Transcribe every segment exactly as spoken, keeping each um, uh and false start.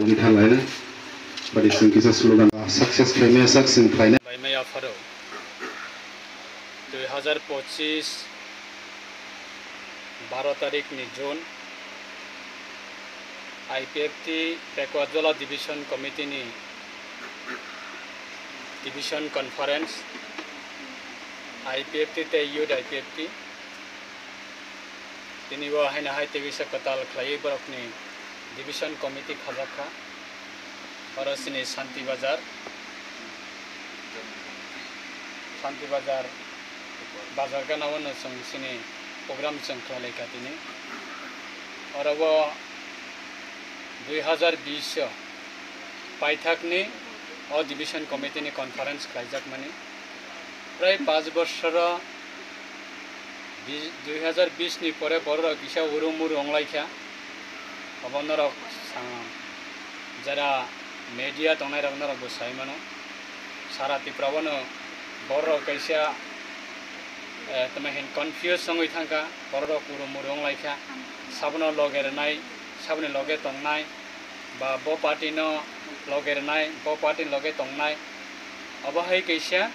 Wngkha laina, badi chwng kisa slogan success khaimaya sak chwng khlaina. Baimaya pharo, dui hazar pochis baro tarik ni June, I P F T Pekwa Jola Division Committee ni Division Conference, I P F T tei Youth I P F T, tini bo haino hai tei kisa kwtal khlaiwi borokni Division Committee khajak kha. Oro chini Shanti Bazar, Shanti Bazar, bazar gana o no chwng chini program chwng khlai lai kha tini. Oro bo dui hazar bish o paithakni o Division Committee ni conference khlaijak mani. Prai panch bochor o bi-, dui hazar bish ni pore borok kisa uru muru wng lai kha. Obo norok sa-, jara media tongnai rok norok bo sai mano. Sara Tripura o no borok kaisa, eh, tamo hin confuse wngwi thang kha. Borok uru muru wng lai kha. Sabono loge rwnai, saboni loge tongnai. Ba bo party no loge rwnai, bo party ni loge tongnai, obo hai kaisa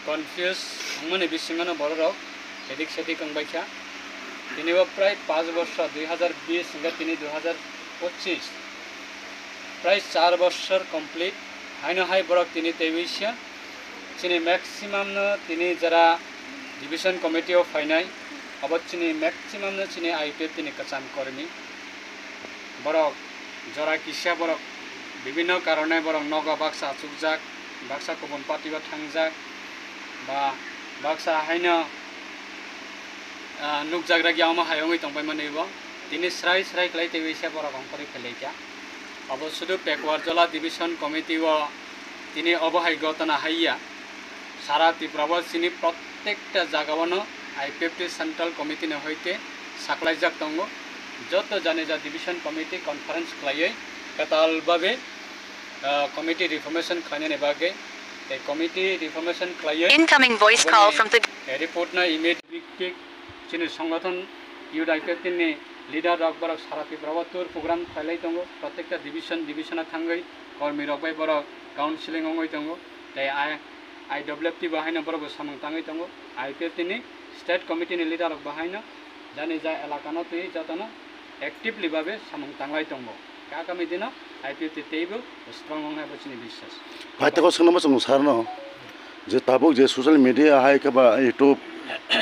confuse wngmani bisingo no borok rok edik sedik wngbai kha. Tini bo prai panch bochor, dui hazar bish hingke tini dui hazar pochis, prai char bochor complete. Haino hai borok tini teiwi se chini maximum no tini jara division committee o phainai, abo chini maximum no chini I P F T ni kwcham kormi. Borok jora kisa borok bibinno karone borok nogo baksa achukjak, baksa kubun party o thangjak, ba baksa haino, ah, nukjak ragya omo hai wngwi tongbai manwi bo. Tini srai srai khlai teiwi se borok ongkhorwi phelaikha. Abo sudu Pekwa Jola Division Committee o tini obo hai gotona haiya. Sara Tripura o chini prottekta jaga o no I P F T Central Committee ni hoite saklaijak tongo. Joto janija Division Committee conference khlaiwi kwtal babe, ah, committee reformation khlainani bagwi tei committee reformation khlaiwi Incoming voice call aboni from the report no immediate chini songothon Youth I P F T ni leader rok borok sara Tripura o tour program khlailai tongo, prottekta division division o thangwi kormi rok bai borok counseling wngwi tongo, tei I, I W F T bo haino borok bo samung tangwi tongo, I P F T ni state committee ni leader rok bo haino jani ja elaka no twi jotono actively babe samung tanglai tongo. Agami dino I P F T teibo strong wngnai bo chini biswas. Paithago swngnama chwng sarno je tabuk je social media hai khe ba YouTube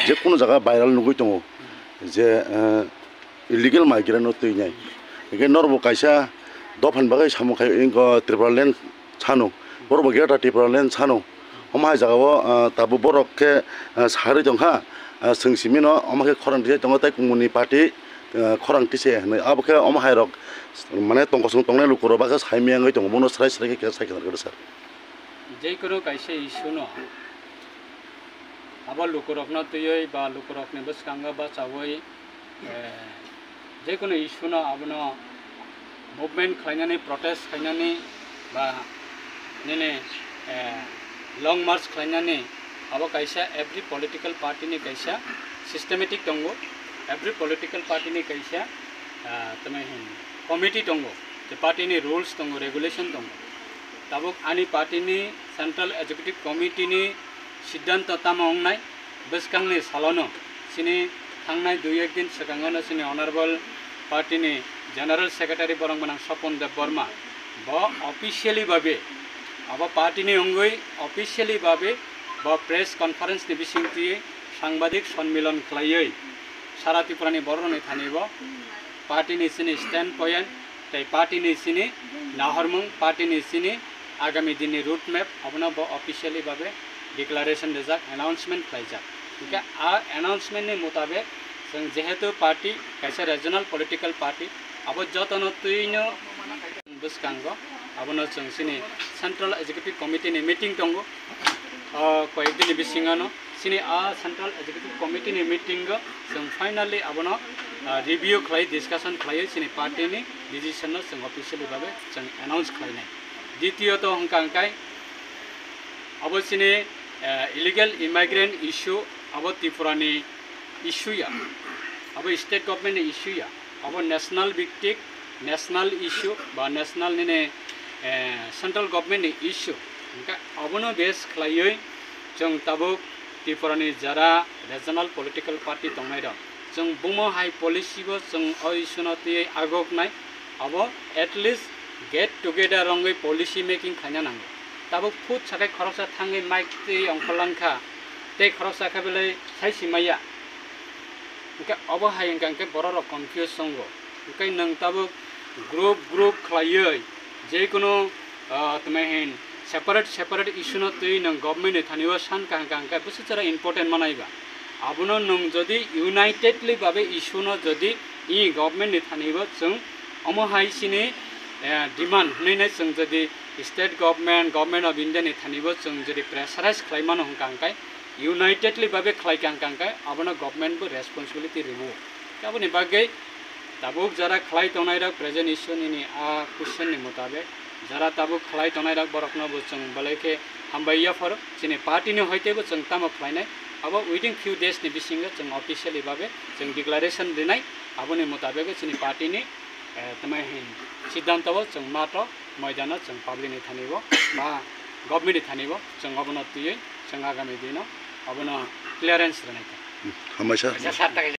je kuno jaga viral nugwi tongo je, eh, illegal migrant no twinai. Hingke norbo kaisa dophani bagwi samung khai wngkha Tripura land sano. Borok bo Greater Tripura land sano. Omo hai jaga o, ah, tabuk borok khe, ah, sarwi tongkha, ah, chwng simino omo khe khorang tisai tongo tei kumuni party, ah, khorang tisai hinwi. Abo khe omo hai rok mane tongkosong tongnai lukurok baksa saimaya wngwi tongo, bono srai srai khe sai khe sir. Jekono kaisa issue no abo lukurokno twiwi ba lukurokni bwskango bachaui, eh, jekono issue no abono movement khlainani, protest khlainani ba nini, eh, long march khlainani abo kaisa every political party ni kaisa systematic tongo, every political party ni kaisa, ah, tamo hin committee tongo, je party ni rules tongo, regulation tongo. Tabuk ani party ni Central Executive Committee ni siddhanto tamo wngnai, bwskangni salono chini thangnai dui ek din swkangono chini Honorable Party ni General Secretary borok gwnang Sopon Deb Borma bo officially babe abo party ni wngwi officially babe bo press conference ni bisingtwi sangbadik sonmilon khlaiwi sara Tripura ni borok rokni thani bo party ni chini stand point tei party ni chini nahormung, party ni chini agami dinni road map abono bo officially babe declaration rijak, announcement khlaijak. Hingke a announcement ni mutabek chwng jehetu party kaisa regional political party, abo jotono twino bwskango abono chwng chini Central Executive Committee ni meeting tongo. O koyek din ni bisingo no chini a Central Executive Committee ni meeting o chwng finally abono, ah, review khlai, discussion khlaiwi chini party ni decision no chwng officially babe chwng announce khlainai. Ditiyo to hwnkha hwnkhe abo chini, eh, illegal immigrant issue abo Tripura ni issue ya, abo state government ni issue ya, abo national biktik national issue ba national nini, eh, central government ni issue, hwnkhe obono base khlaiwi chwng tabuk Tripura ni jara regional political party tongnai rok, chwng bumo hai policy bo chwng o issue no twiwi agoknai, abo at least get together wngwi policy making khlaina nango. Tabuk phut sakai khoroksa thangwi mic twi ongkhorlang kha, tei khoroksa khe belai sai si maya. Hwnkhe obo hai hwnkha hwnkhe borok rok confuse wngo. Hwnkhe nwng tabuk group group khlaiwi je kunu, ah, tamo hin separate separate issue no twi nwng government ni thani o san kha hwnkha hwnkhe bwswk chwra important manai ba. Abono nwng jodi unitedly babe issue no jodi i government ni thani o chwng omo hai chini, eh, demand hwnwi nai chwng jodi state government, Government of India ni thani o chwng jodi pressurize khlai mano hwnkha hwnkhe unitedly babe khlai kha hwnkha hwnkhe abono government bo responsibility rwo. Aboni bagwi tabuk jara khlai tongnai rok present issue nini a question ni mutabek jara tabuk khlai tongnai rok borok no bo chwng belai khe hambai yapharo. Chini party ni hoite bo chwng tamo khlainai abo within few days ni bisingo chwng officially babe chwng declaration rinai. Aboni mutabek chini party ni, eh, tamo hin siddhanto bo chwng mato moidano chwng public ni thani o ba government ni thani o chwng obono twiwi chwng agami dino obono clearance rinai. Hambai sir.